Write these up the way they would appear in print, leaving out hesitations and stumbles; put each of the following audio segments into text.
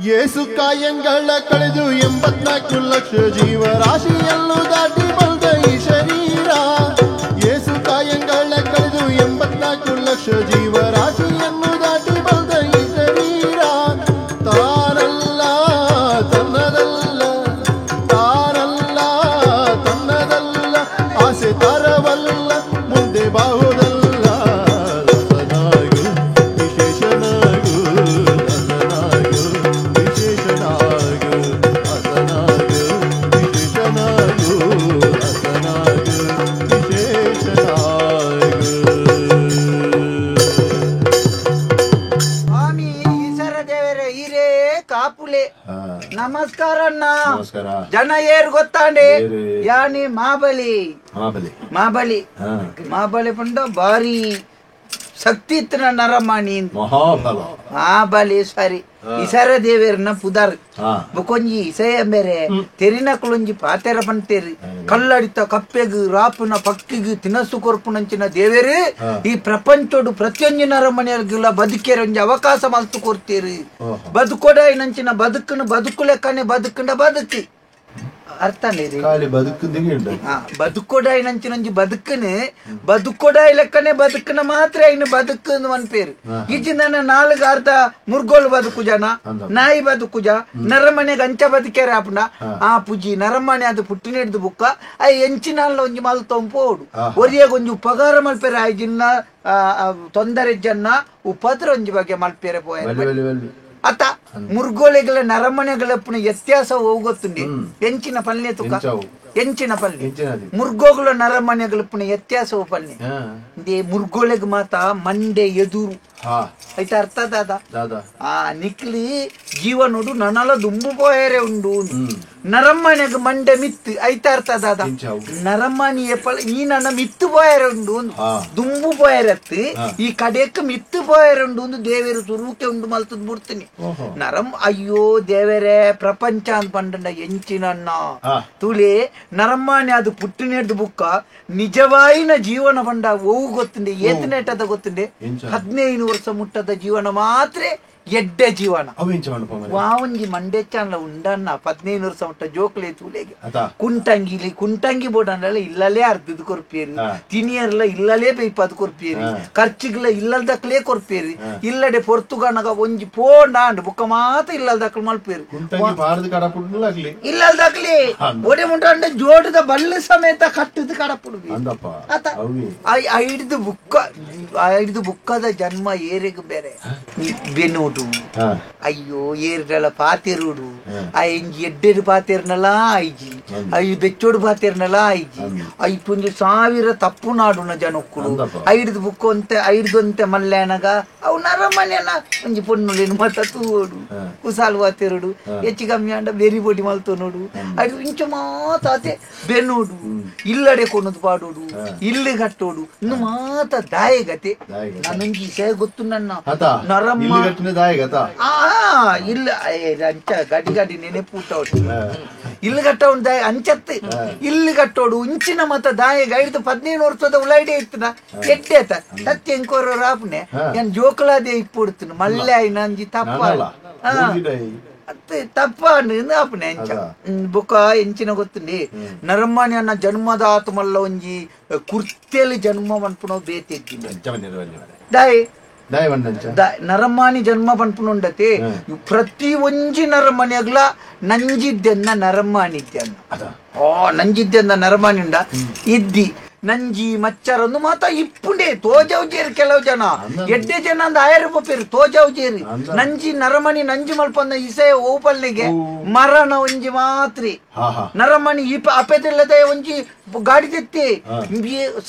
ಯೇಸು ಕಾಯಂಗಳ ಕಳೆದು 84 ಲಕ್ಷ ಜೀವರಾಶಿಯನ್ನು ದಾಟಿ ಬಂದ ಈ ಶರೀರ. ಯೇಸು ಕಾಯಂಗಳ ಕಳೆದು 84 ಲಕ್ಷ ಜೀವರಾಶಿಯನ್ನು ದಾಟಿ ಬಂದ ಈ ಶರೀರ. ತಾನಲ್ಲ ತನ್ನದಲ್ಲ, ತಾನಲ್ಲ ತನ್ನದಲ್ಲ, ಆಸೆ ತರವಲ್ಲ ಮುಂದೆ ಬಾಹುದಲ್ಲ. ದಾಸನಾಗು ವಿಶೇಷನಾಗು, ದಾಸನಾಗು ವಿಶೇಷನಾಗು, ದಾಸನಾಗು ವಿಶೇಷನಾಗು, ದಾಸನಾಗು ವಿಶೇಷನಾಗು. ಸ್ವಾಮಿ ಈಶ್ವರ ದೇವರೇ ಹಿರೇ ಕಾಪುಲೆ. ನಮಸ್ಕಾರ ಅಣ್ಣ. ನಮಸ್ಕಾರ. ಜನ ಏರ್ ಗೊತ್ತಾಂಡೆ? ಏರು? ಯಾನಿ ಮಾಬಲಿ. ಮಹಾಬಲಿ. ಮಾಬಲಿ. ಮಾಬಲಿ ಪಂಡ ಬಾರಿ ಶಕ್ತಿ ಇತ್ತು ನರಮಾಣಿ ಮಹಾಬಲ. ಮಾಬಲಿ ಸರಿ ಇಸರ ದೇವೇರ್ನ ಪುದಾರ್. ಬೊಕೊಂಜಿ ಇಸೆಯ ಮೇರೆ ತೆರಿನ ಕುಲೊಂಜಿ ಪಾತೆರ ಪಂತೇರಿ ಕಲ್ಲಡಿತ ಕಪ್ಪೆಗು ರಾಪುನ ಪಕ್ಕಿಗು ತಿನಸು ಕೊರ್ಪುನಂಚಿನ ದೇವೇರು ಈ ಪ್ರಪಂಚೋಡು ಪ್ರತಿಯೊಂಜಿ ನರಮನೆಯರ್ಗುಲ ಬದುಕೇರ ಒಂಜಿ ಅವಕಾಶ ಮಲ್ತು ಕೊರ್ತೀರಿ. ಬದುಕೊಡ ನಂಚಿನ ಬದುಕನ್ನು ಬದುಕು ಲೆಕ್ಕನೆ ಬದುಕಂಡ ಬದುಕಿ ಅರ್ಥ ಖಾಲಿ ಬದುಕು ದಿಗಿಂಡ. ಬದುಕೊಡ ನಂಚಿನೊಂಜಿ ಬದುಕನು ಬದುಕೊಡ ಲೆಕ್ಕನೆ ಬದುಕನ ಮಾತ್ರ ಇನ್ನು ಬದುಕು ಒನ್ ಪೇರು. ಇಜ್ಜಿನ ನಾಲ್ಕು ಅರ್ಧ ಮುರ್ಗೋಲು ಬದುಕು ಜನ, ನಾಯಿ ಬದುಕುಜ, ನರಮನೆಗೆ ಅಂಚ ಬದುಕೇರ ಆಪುನ ಆ ಪುಜಿ ನರಮನೆ ಅದು ಪುಟ್ಟಿನ ಹಿಡ್ದು ಬುಕ್ಕ ಆ ಎಂಚಿನ ಒಂಜಿ ಮಲ್ ತೊಂಪೋಡು ಒರಿಯಾಗ ಒಂಜಿ ಉಪಕಾರ ಮಲ್ಪೇರೆ ಆಯ್ಜಿನ್ನ ತೊಂದರೆ ಜನ ಉಪದ್ರ ಒಂಜಿ ಬಗ್ಗೆ ಮಲ್ಪೇರೆ ಪೋಯ. ಬಲಿ ಬಲಿ ಬಲಿ. ಅತ್ತ ಮುರ್ಗೋಲೆಗಳ ನರಮನೆಗಳ ಪುನ ವ್ಯತ್ಯಾಸ ಹೋಗೊತ್ತುಂಡಿ ಎಂಚಿನ ಪಲ್ಯ ತುಕ ಎಂಚವು? ಎಂಚಿನ ಪಲ್ಯ ಎಂಚಿನದಿ? ಮುರ್ಗೋಗಳ ನರಮನೆಗಳ ಪುನ ವ್ಯತ್ಯಾಸವು ಪಲ್ಯ ಇಂದೇ ಮುರ್ಗೋಲೆಗ್ ಮಾತ ಮಂಡೆ ಎದುರು. ಆಯ್ತಾ ಅರ್ಥ ದಾದ? ದಾದಾ. ಆ ನಿಕ್ಲಿ ಜೀವನೋಡು ನನಲ ದುಂಬು ಪೋಯರೆ ಉಂಡು. ನರಮ್ಮನೆಗ್ ಮಂಡೆ ಮಿತ್ತು ಐತ ಅರ್ಥ ದಾದ? ಎಂಚವು? ನರಮ್ಮನಿ ಎಪ್ಪಲ ಈ ನನ್ನ ಮಿತ್ತು ಪೋಯರೆ ಉಂಡು, ದುಂಬು ಪೋಯರತ್ತು ಈ ಕಡೆಕ್ ಮಿತ್ತು ಪೋಯರೆ ಉಂಡು ಒಂದು ದೇವೇರು ಸುರೂಕೆ ಉಂಡು ಮಲ್ತದ್ ಬಿಡ್ತೀನಿ. ನರಂ ಅಯ್ಯೋ ದೇವರೇ ಪ್ರಪಂಚ ಅಂತ ಪಂಡ ಎಂಚಿನನ್ನ ತುಳಿ ನರಮ್ಮನೆ ಅದು ಪುಟ್ಟಿನೆಡ್ದು ಬುಕ್ಕ ನಿಜವಾಯಿನ ಜೀವನ ಪಂಡ ಒವು ಗೊತ್ತುಂಡೆ ಏತನೇಟದ ಗೊತ್ತುಂಡೆ? ಎಂಚ? 15 ವರ್ಷ ಮುಟ್ಟದ ಜೀವನ ಮಾತ್ರ ಎಡ್ಡೆ ಜೀವನ. ಅವು ಎಂಚ ಮಣ್ಣಪ್ಪ ಮನೆ? ವಾವಂಜಿ ಮಂಡೆಚಾನ್ಲ ಉಂಡನ್ನ 15 ವರ್ಷ ಮುಟ್ಟ ಜೋಕ್ಲೆ ತೂಲೆಗೆ ಅತ. ಕುಂಟಂಗಿಲಿ ಕುಂಟಂಗಿ ಬೋಡಂಡಲ ಇಲ್ಲಲೇ ಅರ್ಧದ ಕೊರ್ಪೇರಿ, ತಿನಿಯರ್ಲ ಇಲ್ಲಲೇ ಬೇಯ್ಪದ ಕೊರ್ಪೇರಿ, ಖರ್ಚಿಗ್ಲ ಇಲ್ಲದಕ್ಲೇ ಕೊರ್ಪೇರಿ, ಇಲ್ಲಡೆ ಪೊರ್ತುಗನಗ ಒಂಜಿ ಪೋಂಡ ಅಂಡ್ ಬುಕ್ಕ ಮಾತ್ರ ಇಲ್ಲದಕ್ಲು ಮಲ್ಪೇರಿ. ಕುಂಟಂಗಿ ಬಾರದು ಕಡಪುಡ್ಲ ಆಗ್ಲಿ. ಇಲ್ಲದಕ್ಲಿ ಒಡೆ ಮುಂಟ ಜೋಡದ ಬಲ್ಲು ಸಮೇತ ಕಟ್ಟದ ಕಡಪುಡು. ಅಂದಪ್ಪ. ಆತ. ಅವಿ. ಐಡ್ದು ಬುಕ್ಕ ಐಡ್ದು ಬುಕ್ಕದ ಜನ್ಮ ಏರಿಗ್ ಬೇರೆ ಬೆನ್ನೋಡು. ಅಯ್ಯೋ ಏರ್ಡಲ ಪಾತೆರುಡು ಆ ಎಂಜಿ ಎಡ್ಡೆಡು ಪಾತೆರ್ನಲ ಆಯ್ಜಿ ಅಯ್ಯೋ ಬೆಚ್ಚೋಡು ಪಾತೆರ್ನಲ ಆಯ್ಜಿ ಐಪುಂಜಿ ಸಾವಿರ ತಪ್ಪು ನಾಡುನ ಜನಕ್ಕುಡು. ಅಂದಪ್ಪ. ಐಡ್ದು ಬುಕ್ಕ ಒಂತೆ ಐಡ್ದೊಂತೆ ಮಲ್ಯಾನಗ ಅವು ನರಮನೆನ ಒಂಜಿ ಪೊನ್ನುಲೇನು ಮತ್ತ ತೂವೋಡು ಕುಸಾಲು ಪಾತೆರುಡು ಹೆಚ್ಚು ಕಮ್ಮಿ ಅಂಡ ಬೆರಿ ಬೊಡಿ ಮಲ್ತೊನೋಡು ಐದು ಇಂಚ ಮಾತಾತೆ ಬೆನ್ನೋಡು ಇಲ್ಲಡೆ ಕೊನದು ಪಾಡೋಡು ಇಲ್ಲಿ ಕಟ್ಟೋಡು ಇನ್ನು ಮಾತ ದಾಯಗತೆ. ದಾಯಗತೆ. ನಾನೊಂಜಿ ಇಸೆ ಗೊತ್ತು ನನ್ನ ಅತ. ನರಮ್ಮ ಇಲ್ಲಿ ಕಟ್ಟಿನ ದಾಯಗತ. ಆ ಇಲ್ಲ ಅಂಚ ಗಡಿ ಗಡಿ ನೆನೆಪೂಟೋಡು ಇಲ್ಲಿ ಕಟ್ಟೋಡು ದಾಯ ಅಂಚತ್ತು ಇಲ್ಲಿ ಕಟ್ಟೋಡು ಇಂಚಿನ ಮತ ದಾಯ ಐದು 15 ವರ್ಷದ ಉಳೈಡೆ ಇತ್ತನ ಎಡ್ಡೆ ಆತ ಸತ್ಯ ಎಂಕೋರ ರಾಪನೆ ಏನ್ ಜೋಕಲಾದೆ ಇಪ್ಪುಡ್ತೀನಿ ಮಲ್ಲೆ ಆಯ್ನ ಅಂಜಿ ತಪ್ಪ. ನಾನಲ್ಲ. ಊರಿಡೈ. ಅತ್ತೆ ತಪ್ಪ ಆಪನೆ ಅಂಚ ಬೊಕ್ಕ ಎಂಚಿನ ಗೊತ್ತುಂಡಿ ನರಮ್ಮನಿ ಅನ್ನ ಜನ್ಮದ ಆತ್ಮಲ್ಲ ಒಂಜಿ ಕುರ್ತೆಲಿ ಜನ್ಮ ಮನ್ಪುನೋ ಬೇತೆದ್ದಿನ ಅಂಚ ಬಂದಿರ ಬಲ್ಲಿ. ದಾಯ್ ದಾಯ ಬಂದಂಚ. ನರಮಾನಿ ಜನ್ಮ ಪನ್ಪುನುಂಡತೆ ಪ್ರತಿ ಒಂಜಿ ನರಮನಿಯಾಗ್ಲ ನಂಜಿದ್ದೆನ್ನ ನರಮಾನಿದ್ದೆನ್ನ ಅದ. ಓ ನಂಜಿದ್ದೆನ್ನ ನರಮಾನಿ ಉಂಡ ಇದ್ದಿ ನಂಜಿ ಮಚ್ಚರನ್ನು ಮಾತ ಇಪ್ಪುಂಡೆ ತೋಜಾವ್ ಜೇರಿ ಕೆಲವು ಜನ ಎಡ್ಡೆ ಜನ ಅಂದ ಆಯರ ಪೇರು ತೋಜಾವ್ ಜೇರಿ ನಂಜಿ ನರಮಣಿ ನಂಜಿ ಮಲ್ಪಂದ ಇಸೆ ಓಪಲ್ಲಿಗೆ ಮರಣ ಒಂಜಿ ಮಾತ್ರಿ ಹಾ ಹಾ. ನರಮಣಿ ಈ ಅಪೆದಿಲ್ಲದೆ ಒಂಜಿ ಗಾಡಿ ತೆತ್ತಿ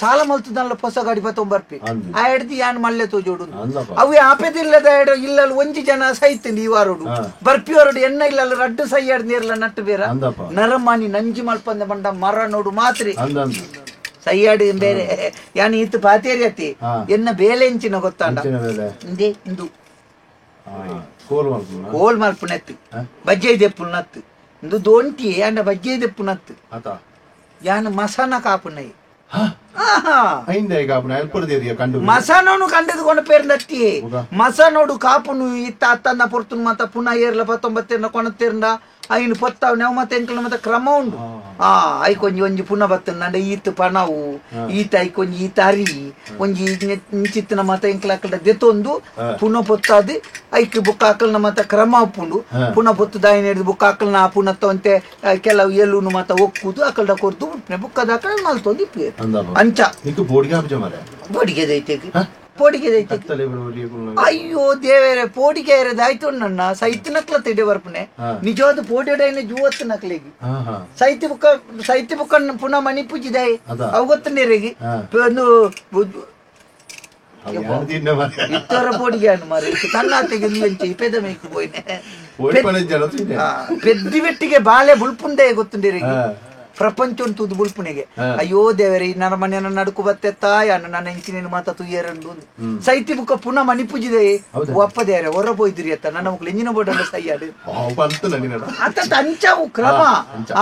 ಸಾಲ ಮಲ್ತದಲ್ಲ ಹೊಸ ಗಾಡಿ ಬತ್ತೊಂಬರ್ಪಿ ಅಂದು. ಆ ಎಡ್ದು ಯಾನ್ ಮಲ್ಲೆ ತೋಜೋಡು ಅಂದಪ್ಪ. ಅವು ಆಪೆದಿಲ್ಲದ ಎಡ ಇಲ್ಲಲ್ ಒಂಜಿ ಜನ ಸೈತಿಂಡಿ ಈ ವಾರೋಡು ಬರ್ಪಿಯವರೋಡು ಎಣ್ಣ ಇಲ್ಲಲ್ಲ ರಡ್ಡು ಸೈಯಾಡ್ ನೀರ್ಲ ನಟ್ಟು ಬೇರ. ಅಂದಪ್ಪ. ನರಮಾನಿ ನಂಜಿ ಮಲ್ಪಂದ ಬಂಡ ಮರ ನೋಡು ಮಾತ್ರಿ ಅಂದ ಅಂದು. ಸೈಯಾಡು ಬೇರೆ ಯಾನ್ ಈತು ಪಾತೇರಿ ಅತಿ ಎನ್ನ ಬೇಲೆ ಎಂಚಿನ ಗೊತ್ತಾಂಡ ಎಂಚಿನ ಬೇಲೆ? ಇಂದೇ ಇಂದು ಕೋಲ್ ಮಲ್ಪುನ? ಕೋಲ್ ಮಲ್ಪುನತ್ತು ಬಜ್ಜೆ ದೆಪ್ಪುನತ್ತು ಇಂದು ದೋಂಟಿ ಅಂಡ ಬಜ್ಜೆ ದೆಪ್ಪುನತ್ತು ಅತ. ಯಾನ್ ಮಸನ ಕಾಪುನೈ. ಮಸನೋನು ಕಂಡದು ಕೊಂಡು ಪೇರ್ನಟ್ಟಿ ಮಸನೋಡು ಕಾಪುನು ಇತ್ತ ಅತ್ತನ್ನ ಪೊರ್ತುನು ಮತ್ತ ಪುನಃ ಏರ್ಲ 19 ಕೊಣತೇರ್ನ ಐನು ಪೊತ್ತಾವ್ ನೆವ್ ಮತ್ತೆ ಎಂಕಲ್ನ ಮತ್ತೆ ಕ್ರಮ ಉಂಡು. ಆ ಐಕೊಂಜಿ ಒಂಜಿ ಪುನಃ ಬತ್ತಂಡ ಈತ ಪಣವು ಈತ ಐಕೊಂಜಿ ಈತ ಅರಿ ಒಂಜಿ ಇಂಚಿತ್ತಿನ ಮತ ಎಂಕಲ ಅಕಲ್ಡ ದೆತ್ತೊಂದು ಪುನಃ ಪೊತ್ತಾದು ಐಕ್ ಬುಕ್ಕ ಅಕಲ್ನ ಮತ ಕ್ರಮ ಉಪ್ಪುಂಡು. ಪುನಃ ಪೊತ್ತು ದಾಯಿನ ಹಿಡಿದು ಬುಕ್ಕ ಅಕಲ್ನ ಪುನಃ ಕೆಲವು ಎಲ್ಲುನು ಮತ ಒಕ್ಕುದು ಅಕಲ್ಡ ಕೊರ್ದು ಬುಕ್ಕದ ಅಕಲ್ ಮಲ್ತೊಂದು ಇಪ್ಪು ಅಂಚ ಬೋಡಿಗೆ ದೈತೆ ಪೋಡಿಗೆ ದೈತೆ. ಅಯ್ಯೋ ದೇವರೇ ಪೋಡಿಗೆ ಇರೋದಾಯ್ತು ನನ್ನ ಸೈತಿ ನಕ್ಲ ತಿಡೆ ಬರ್ಪನೆ ನಿಜವಾದ ಪೋಡಿಯಡೈನ ಜೂವತ್ತು ನಕ್ಲಿಗೆ ಸೈತಿ ಬುಕ್ಕ ಸೈತಿ ಬುಕ್ಕ ಪುನಃ ಮಣಿ ಪೂಜಿದಾಯಿ ಅವು ಗೊತ್ತನೇರಿಗೆ ಇತ್ತರ ಪೋಡಿಗೆ ಮಾರಿ ತನ್ನಾತೆಗೆ ಪೆದ ಮೇಕು ಪೋಯ್ನೆ ಪೆದ್ದಿ ಬೆಟ್ಟಿಗೆ ಬಾಳೆ ಬುಲ್ಪುಂಡೆ ಗೊತ್ತುಂಡಿರಿಗೆ ಪ್ರಪಂಚ ತೂದು ಬುಲ್ಪುನೆಗೆ. ಅಯ್ಯೋ ದೇವರೇ ನನ್ನ ಮನೆಯನ್ನ ನಡುಕು ಬತ್ತೆತ್ತಾಯ ನನ್ನ ಇಂಚಿನ ಮಾತ ತುಯ್ಯರಂಡು ಸೈತಿ ಬುಕ್ಕ ಪುನಃ ಮಣಿ ಪೂಜಿದೆ ಒಪ್ಪ ದೇವರೇ ಹೊರ ಪೋಯ್ದಿರಿ ಅತ್ತ ನನ್ನ ಮಕ್ಕಳು ಎಂಜಿನ ಬೋರ್ಡ್ ಸೈಯಾಡು ಅತ್ತ ಅಂಚವು ಕ್ರಮ.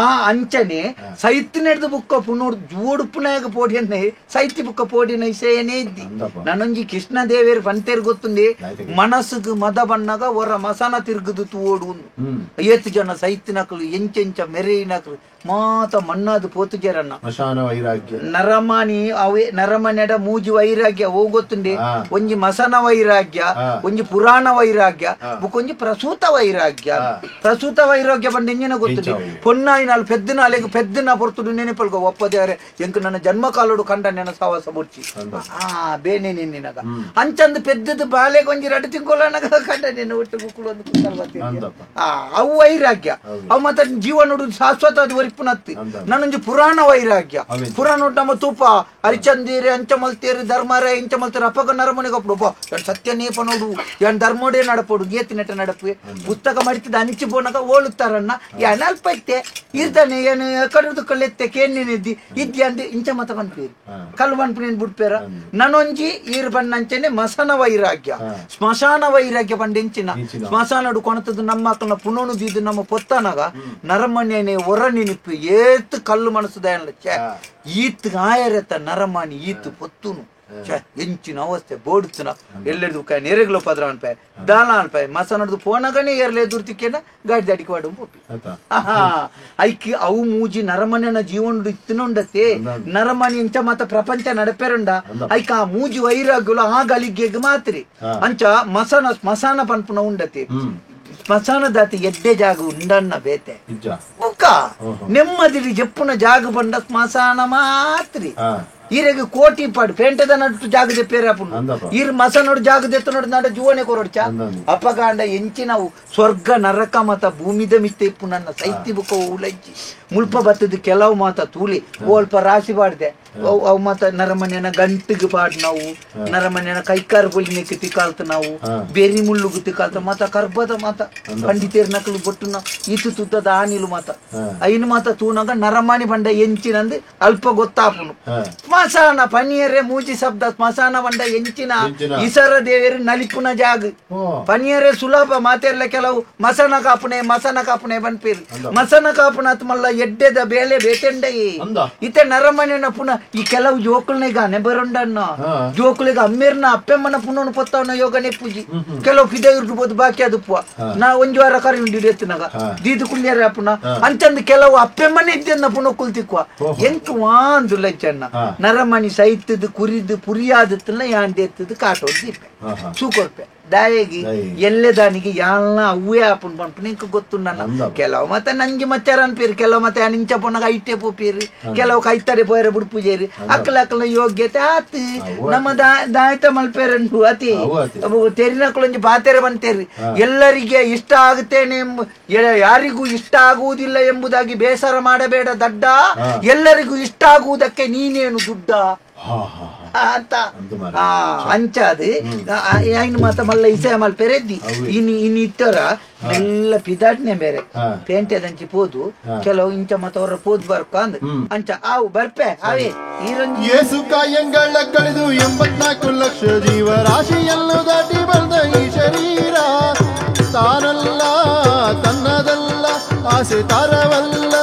ಆ ಅಂಚನೆ ಸೈತಿ ನಡೆದು ಬುಕ್ಕ ಪುನೋಡು ಜೋಡುಪುನಾಗ ಪೋಡಿಯನ್ನೇ ಸೈತಿ ಬುಕ್ಕ ಪೋಡಿನ ಇಸೆಯನೇ ಇದ್ದಿ ನನ್ನೊಂಜಿ ಕೃಷ್ಣ ದೇವೇರು ಪಂತೇರು ಗೊತ್ತುಂದಿ ಮನಸ್ಸುಗು ಮದ ಬಣ್ಣಗ ಹೊರ ಮಸನ ತಿರುಗುದು ತೂಡು ಏತು ಜನ ಸೈತಿನಕಲು ಎಂಚೆಂಚ ಮೆರೆಯಿನಕಲು ಮಾತ ಮಣ್ಣಾದು ಪೋತುಜರನ್ನ ವೈರಾಗ್ಯ ನರಮಾನಿ ಅವೇ ನರಮನೆಡ ಮೂಜಿ ವೈರಾಗ್ಯ ಹೋಗೊತ್ತುಂಡೆ ಒಂಜಿ ಮಸನ ವೈರಾಗ್ಯ ಒಂಜಿ ಪುರಾಣ ವೈರಾಗ್ಯ ಬುಕ್ಕೊಂಜಿ ಪ್ರಸೂತ ವೈರಾಗ್ಯ. ಪ್ರಸೂತ ವೈರಾಗ್ಯ ಬಂದು ಎಂಜಿನ ಗೊತ್ತುಂಡೆ ಪೊನ್ನಾಯಿನಾಲ್ ಪೆದ್ದಿನಾಲೆಗ್ ಪೆದ್ದಿನ ಪೊರ್ತುಡು ನೆನಪಲ್ಗೋ ಒಪ್ಪದೇವರೆ ಎಂಕ್ ನನ್ನ ಜನ್ಮ ಕಾಲೋಡು ಕಂಡ ನೆನ ಸಾವಾಸ ಬೊಡ್ಚಿ ಆ ಬೇನೆ ನಿನ್ನಿನಗ ಅಂಚಂದು ಪೆದ್ದದ ಬಾಲೆಗೆ ಒಂಜಿ ರಡು ತಿಂಗೊಳನಗ ಕಂಡ ನೆನ ಒಟ್ಟು ಗುಕ್ಕುಳು ಒಂದು ಆ ಅವು ವೈರಾಗ್ಯ ಅವು ಮತ್ತೆ ಜೀವನೋಡು ಶಾಶ್ವತ ಅದು ಒರಿಪುನತ್ತಿ. ನನ್ನೊಂಜಿ ಪುರಾಣ ವೈರಾಗ್ಯ ಪುರಾಣ ನಮ್ಮ ತೂಪ ಹರಿಚಂದೀರಿ ಅಂಚ ಮಲ್ತೇರಿ ಧರ್ಮರ ಇಂಚ ಮಲ್ತೇರಿ ಅಪ್ಪಗ ನರಮನೆಗೆ ಒಪ್ಪಡು ಸತ್ಯ ನೇಪ ನೋಡು ಏನ್ ಧರ್ಮೋಡೆ ನಡಪೋಡು ಗೇತಿ ನೆಟ ನಡಪು ಪುಸ್ತಕ ಮಡಿತಿದ್ದ ಅಂಚಿ ಪೋನಾಗ ಓಳುತ್ತಾರನ್ನ ಏನ್ ಅಲ್ಪ ಇತ್ತೆ ಇರ್ತಾನೆ ಏನು ಕಡುದು ಕಳ್ಳೆತ್ತೆ ಕೇನ್ನೇನಿದ್ದಿ ಇದ್ದಿ ಅಂದ್ ಇಂಚ ಮತ ಪನ್ಪೇರಿ ಕಲ್ಲು ಪನ್ಪು ಬಿಡ್ಪೇರ. ನನ್ನೊಂಜಿ ಈರ್ ಬಣ್ಣಂಚನೆ ಮಸನ ವೈರಾಗ್ಯ ಸ್ಮಶಾನ ವೈರಾಗ್ಯ ಪಂಡ ಎಂಚಿನ ಸ್ಮಶಾನಡು ಕೊಣತದ್ದು ನಮ್ಮ ಅಕ್ಕನ ಪುನೋನು ದೀದು ನಮ್ಮ ಪೊತ್ತನಾಗ ನರಮನೆಯೇ ಹೊರ ನೆನಪು ಏತ್ ಕಲ್ಲು ಮನಸ್ಸು ಛೇ ಈತ್ ಆಯರತ್ತ ನರಮಾನಿ ಈತ್ ಪೊತ್ತುನು ಛೇ ಎಂಚಿನ ಅವಸ್ಥೆ ಬೋಡುತ್ತನ ಎಲ್ಲೆಡ್ದು ನೆರೆಗ್ಲೋ ಪದ್ರ ಅನ್ಪಾಯ ದಾಲ ಅನ್ಪಾಯ ಮಸನಡ್ದು ಪೋನಗನೇ ಏರ್ಲೆ ದುರ್ತಿಕ್ಕೇನ ಗಾಡಿ ದಾಡಿಗೆ ವಾಡು ಪೋಪಿ. ಆಹಾ ಐಕಿ ಅವು ಮೂಜಿ ನರಮನೆನ ಜೀವನ ಇತ್ತನುಂಡತೆ ನರಮನಿ ಇಂಚ ಮಾತ ಪ್ರಪಂಚ ನಡಪೆರುಂಡ ಐಕ ಆ ಮೂಜಿ ವೈರಾಗ್ಯಲು ಆ ಗಲಿಗೆಗ್ ಮಾತ್ರಿ ಅಂಚ ಮಸನ ಸ್ಮಶಾನ ಪನ್ಪುನ ಉಂಡತೆ ಸ್ಮಶಾನದಾತಿ ಎಡ್ಡೆ ಜಾಗ ಉಂಡನ್ನ ಬೇತೆ ಬುಕ್ಕ ನೆಮ್ಮದಿಲಿ ಜಪ್ಪುನ ಜಾಗ ಬಂಡ ಸ್ಮಶಾನ ಮಾತ್ರಿ. ಈರೆಗೆ ಕೋಟಿ ಪಾಡು ಪೇಂಟದ ನಟ್ಟು ಜಾಗದೆ ಪೇರೆ ಅಪ್ಪನು ಈರ್ ಮಸನೋಡು ಜಾಗದೆತ್ತ ನೋಡು ನಡ ಜೀವನೆ ಕೊರೊಡ್ಚ ಅಪಗಾಂಡ ಎಂಚಿನವು ಸ್ವರ್ಗ ನರಕ ಮತ ಭೂಮಿದ ಮಿತ್ತೆ ಇಪ್ಪು ನನ್ನ ಸೈತಿ ಬುಕ್ಕ ಉಲಜ್ಜಿ ಮುಲ್ಪ ಬತ್ತದ ಕೆಲವು ಮಾತ ತೂಲಿ ಅಲ್ಪ ರಾಶಿ ಬಾಡ್ದೆ ಅವು ಮಾತ ನರಮನೆಯನ ಗಂಟಿಗೆ ಪಾಡ್ ನಾವು ನರಮನೆಯನ ಕೈಕಾರು ಬೊಲಿನೆಕ್ಕೆ ತಿಕಾಲ್ತ ನಾವು ಬೇರಿ ಮುಳ್ಳುಗು ತಿಕಾಲ್ತ ಮಾತ ಕರ್ಬದ ಮಾತ ಪಂಡಿತೇರ್ ನಕಲು ಬೊಟ್ಟುನ ಈತು ತುದ್ದದ ಆನಿಲು ಮಾತ ಐನು ಮಾತ ತೂನಾಗ ನರಮಾನಿ ಬಂಡ ಎಂಚಿನಂದು ಅಲ್ಪ ಗೊತ್ತಾಪುನು. ಸ್ಮಶಾನ ಪನಿಯರೆ ಮೂಜಿ ಶಬ್ದ ಸ್ಮಶಾನ ಬಂಡ ಎಂಚಿನ ಇಸರ ದೇವೇರು ನಲಿಪುನ ಜಾಗ ಪನಿಯರೆ ಸುಲಭ ಮಾತೆಲ್ಲ ಕೆಲವು ಮಸನ ಕಾಪುನೆ ಮಸನ ಕಾಪುನೆ ಬನ್ಪೇರು ಮಸನ ಕಾಪುನ ಮಲ್ಲ ಎಡ್ಡೆದ ಬೇಳೆ ಬೇತೆಂಡಯಿ ಇತ್ತೆ ನರಮನೆನ ಪುನಃ ಈ ಕೆಲವು ಜೋಕುಲ್ನಿಗ ಅನೆ ಬರೋಂಡನ್ನ ಜೋಕುಲಿಗ ಅಮ್ಮೇರ್ನ ಅಪ್ಪೆಮ್ಮನ ಪುನಃ ಪೊತ್ತವನ ಯೋಗನೆ ಪೂಜಿ ಕೆಲವು ಫಿದೆ ಇರ್ಬೋದು ಬಾಕಿ ಅದು ನಾ ಒಂಜಿ ವಾರ ಕರಿ ಉಂಡು ಎತ್ತಿನಾಗ ದೀದು ಕುಳ್ಳಿಯರ ಅಪ್ಪನ ಅಂಚಂದು ಕೆಲವು ಅಪ್ಪೆಮ್ಮನೆ ಇದ್ದನ್ನ ಪುನಃ ಕುಲ್ತಿಕ್ವ ಎಂಕ್ ವಾಂದು ಲಜ್ಜಣ್ಣ ನರಮಣಿ ಸೈತದು ಕುರಿದು ಪುರಿಯಾದತ್ತಲ್ಲ ಯಾಂದೆತ್ತದು ಕಾಟೋದು ದೀಪೆ ಸೂಕೊರ್ಪೆ ದಾಯಗಿ ಎಲ್ಲೆದಾನಿಗೆ ಯಾಲ್ನ ಅವೇ ಆಪುನ್ ಪನ್ಪುನ ಇಂಕ ಗೊತ್ತು ನನ್ನ ಕೆಲವು ಮತ್ತೆ ನಂಜಿ ಮಚ್ಚಾರ ಅನ್ಪೇರು ಕೆಲವು ಮತ್ತೆ ನಿಂಚ ಪೊನ್ನಗ ಐಟೆ ಪೋಪೇರು ಕೆಲವು ಕೈತಾರೆ ಪೋಯರ ಬುಡ್ಪುಜೇರು ಅಕ್ಕಲ ಅಕ್ಕಲ ಯೋಗ್ಯತೆ ಆತು ನಮ್ಮ ದಾಯತ ಮಲ್ಪೇರಂಟು ಅತಿ ತೆರಿನಕ್ಕಲೊಂಜಿ ಬಾತೆರೆ ಬಂತೇರಿ ಎಲ್ಲರಿಗೆ ಇಷ್ಟ ಆಗುತ್ತೇನೆ ಯಾರಿಗೂ ಇಷ್ಟ ಆಗುವುದಿಲ್ಲ ಎಂಬುದಾಗಿ ಬೇಸರ ಮಾಡಬೇಡ ದಡ್ಡ, ಎಲ್ಲರಿಗೂ ಇಷ್ಟ ಆಗುವುದಕ್ಕೆ ನೀನೇನು ದುಡ್ಡ ಅಂತ ಅಂಚಾದು ಐನು ಮಾತ ಮಲ್ಲ ಇಸೆ ಮಲ್ ಪೆರೆದ್ದಿ ಇನ್ ಇನ್ ಇತ್ತರ ಮೆಲ್ಲ ಪಿದಾಟ್ನೆ ಬೇರೆ ಪೇಂಟೆದಂಚಿ ಪೋದು ಕೆಲವು ಇಂಚ ಮತ ಅವರ ಪೋದು ಬರ್ಕ ಅಂದ್ ಅಂಚ ಆವು ಬರ್ಪೆ ಅವೇ ಯೇಸು ಕಾಯಂಗಳ ಕಳೆದು 84 ಲಕ್ಷ ಜೀವರಾಶಿಯನ್ನು ದಾಟಿ ಬಂದ ಈ ಶರೀರ ತಾನಲ್ಲ ತನ್ನದಲ್ಲ ಆಸೆ ತಾರವಲ್ಲ.